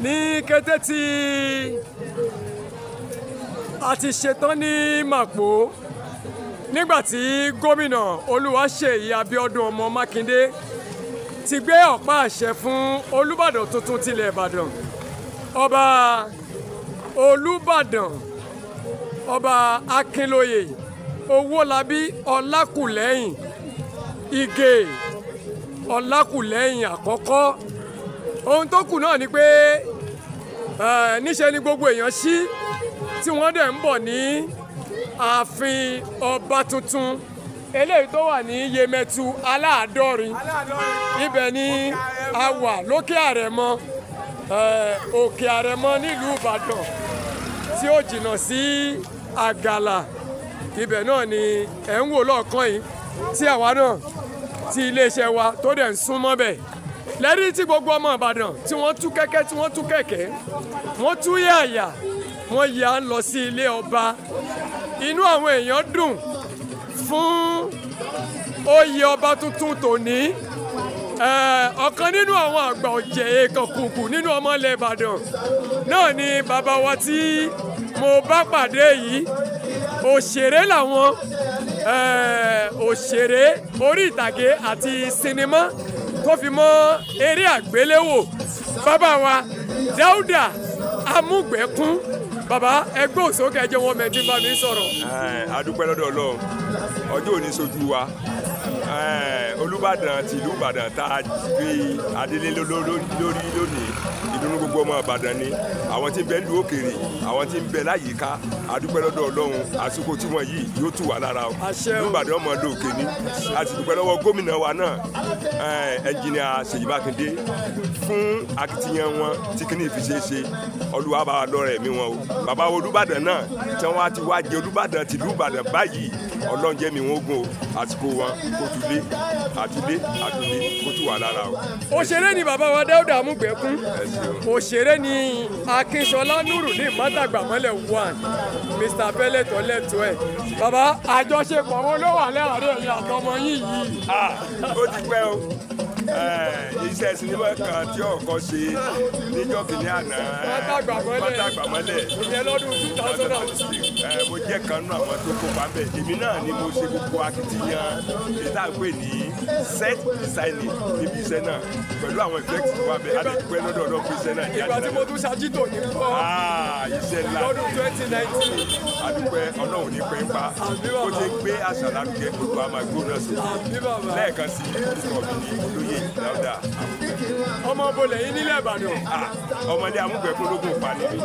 Ní kété tí a ti ṣetán ní Màpó, nígbà tí gómìnà Olúwaṣèyí Abíọ́dún ọmọ Mákindé ti gbé ọ̀pá àṣẹ fún Olúbàdàn tuntun tilẹ̀ Ìbàdàn, ọba Olúbàdàn ọba Akínlóye Owólabí Ọlákùlẹ́hìn Ìgè Ọlákùlẹ́hìn àkọ́kọ́. Ohun tó kù náà ni pé níṣe ni gbogbo èèyàn ṣí tí wọ́n dẹ̀ ń bọ̀ ní ààfin ọba tuntun eléyìí tó wà ní Yemẹtu Aláàdọ́rin. Ibẹ̀ ni a wà lókè Àrẹ̀mọ, òkè Àrẹ̀mọ nílùú Ìbàdàn tí ó jìnnà sí Àgàlà. Ibẹ̀ náà ni ẹ̀ ń wò lọ́ọ̀kan yìí tí àwa náà tí iléeṣẹ́ wa tó dẹ̀ ń súnmọ́ bẹ̀. Lẹ́rí tí gbogbo ọmọ Ìbàdàn tí wọ́n tú kẹ́kẹ́, tí wọ́n tú kẹ̀kẹ́, wọ́n tú yàyà, wọ́n yà ń lọ sí ilé ọba. Inú àwọn èèyàn dùn fún oyè ọba tuntun tòní. Ọ̀kan nínú àwọn àgbà ọ̀jẹ̀ èèkàn kùkù nínú ọmọ ilẹ̀ Ìbàdàn náà ni bàbá wa tí mo bá pàdé yìí. Òṣèré làwọn, òṣèré orí ìtàgé àti sinimá tó fi mọ́ eré àgbéléwò. Bàbá wa Dáúdà Amúgbẹ̀kún, bàbá ẹgbẹ́ òsókè ẹjẹ́ wọn mẹ́tí bá mi sọ̀rọ̀. A dúpẹ́ lọ́dọ̀ Ọlọ́run, ọjọ́ òní sojú wa. Olúbàdàn tìlú Ìbàdàn tá a gbé adélé lórí lónìí, ìdùnnú gbogbo ọmọ Ìbàdàn ni, àwọn tí ń bẹ nílùú òkèèrè, àwọn tí ń bẹ láyìíká. A dúpẹ́ lọ́dọ̀ Ọlọ́run, àsìkò tí wọ́n yìí yóò tù wá lára o. Olúbàdàn ọmọ lóòkè ni. A sì dúpẹ́ lọ́wọ́ gómìnà wa náà, ẹnjìnìà Ṣèyí Mákindé, fún akitiyan wọn tí kìíní fi ṣeé ṣe. Olúwa bá wa lọ́rẹ̀ mi wọn o. Bàbá Olúbàdàn náà tí wọ́n ti wá jẹ Olúbàdàn tìlú Ìbàdàn báyìí, Ọlọ́run jẹ́ mi wọn ogun o. Àsìkò wọn kò tún lé àtúndé àtúndé kó tù wá lára o. Òṣèré ni bàbá wa Dáúdà Amúgbẹ̀kún, òṣèré ni Akínṣọlá Nurudeen Mátàgbàmọ́lẹ̀ one, Mr. Bẹ́lẹ̀tọ̀ lẹ́tọ̀ ẹ̀. Bàbá, àjọṣepọ̀ wọn ló wà láàárín ẹ̀yin àtọmọ yín yìí? Ó ti pẹ́ o. Iṣẹ́ sinimá kan tí ọkọ ṣe níjọ́ kìíní àná, Mátàgbàmọ́lẹ̀, ìyẹn lọ́dún 2006. Mo jẹ́ kan nínú àwọn tó kópa bẹ́ẹ̀. Èmi náà ni mo ṣe gbogbo akitiyan ìta pè ní set designing níbi iṣẹ́ náà pẹ̀lú àwọn effects tó wà bẹ́ẹ̀. A lè dúpẹ́ lọ́dọ̀ ọlọ́pàá iṣẹ́ náà. Ìgbà tí mo tún ṣàjítò ní kọ́ iṣẹ́ ńlá lọ́dún 2019. A dúpẹ́ Ọlọ́run ní pẹ́ńpá ó ti gbé àṣà lárugẹ, gbogbo àmà gbóná sí lẹ́ẹ̀kan sí ìkọ̀ mi ní olóyè Dáúdà Amúgbẹ̀kún. Ọmọ bolẹ̀ yín nílẹ̀ Ìbàdàn? Ọmọdé Amúgbẹ̀kún lógún pa ni mí.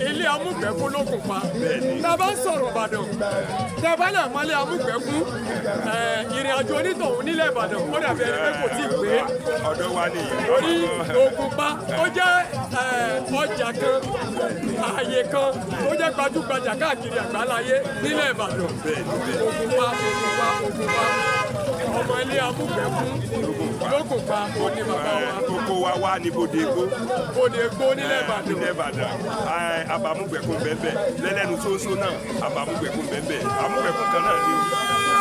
Ilé Amúgbẹ̀kún lógún pa. Bẹ́ẹ̀ni. Tá a bá ń sọ̀rọ̀ Ìbàdàn, tá a bá lè mọ́lé Amúgbẹ̀kún, ìrìn àjò onítọ̀hún nílẹ̀ Ìbàdàn ó dàbí ẹni pé kò tí ì pé. Ọ̀dọ̀ wa ni. Orí Ògùnpa ó jẹ́ ọjà kan, ààyè kan ó jẹ́ gbajúgbajà káàkiri àgbáláyé nílẹ̀ Ìbàdàn. Ògùnpa, Ògùnpa, Ògùnpa, ọmọ ilé Amúgbẹ̀kún lógún pa ó ní bàbá wa. Oko wa wá ní Bóde Egbò. Bóde Egbò nílẹ̀ Ìbàdàn. Nílẹ̀ Ìbàdàn. Àbámúgbẹ̀kún bẹ́ẹ̀ lẹ́lẹ́nu sóńsó náà, àbámúgbẹ̀kún bẹ́ẹ̀. Amúgbẹ̀kún kan náà ni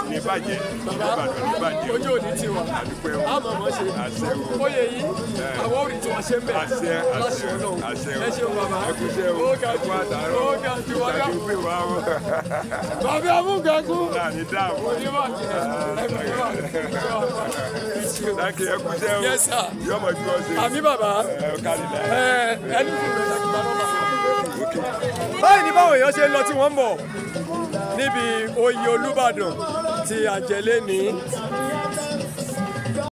ní bàjẹ́, Ìbàdàn ní bàjẹ́. Ojú òní ti wà. Àdúpẹ́ o. Àmọ̀ mọ̀ ṣe. Àṣẹ o. Oyè yìí, àwọn òrì tí wọ́n ṣe ń bẹ̀. Àṣẹ, Láṣẹ Ọlọ́run. àṣẹ o. Ẹ ṣeun bàbá. Ẹ kú iṣẹ́ o. Ó ga Ẹ kú jù. àtàárọ̀. Ó ga jù wá. Ìtàgé pè wá o. Bàbá Amúgbẹ̀kún. Láàrin dáàbò. Oníbàjẹ́. Ẹ kú iṣẹ́. Láàkì ẹ kú iṣẹ́ o. Yes sir. Yọmọ ju ọ ṣe. Àmì bàbá. Ẹ kárí láì. Ẹ ẹni fún mi láti bá nọ́mbà. Báyìí ni báwọn èèyàn ṣe ń lọ tí wọ́n ń bọ̀ níbi oyè Olúbàdàn tí àjẹlé ní.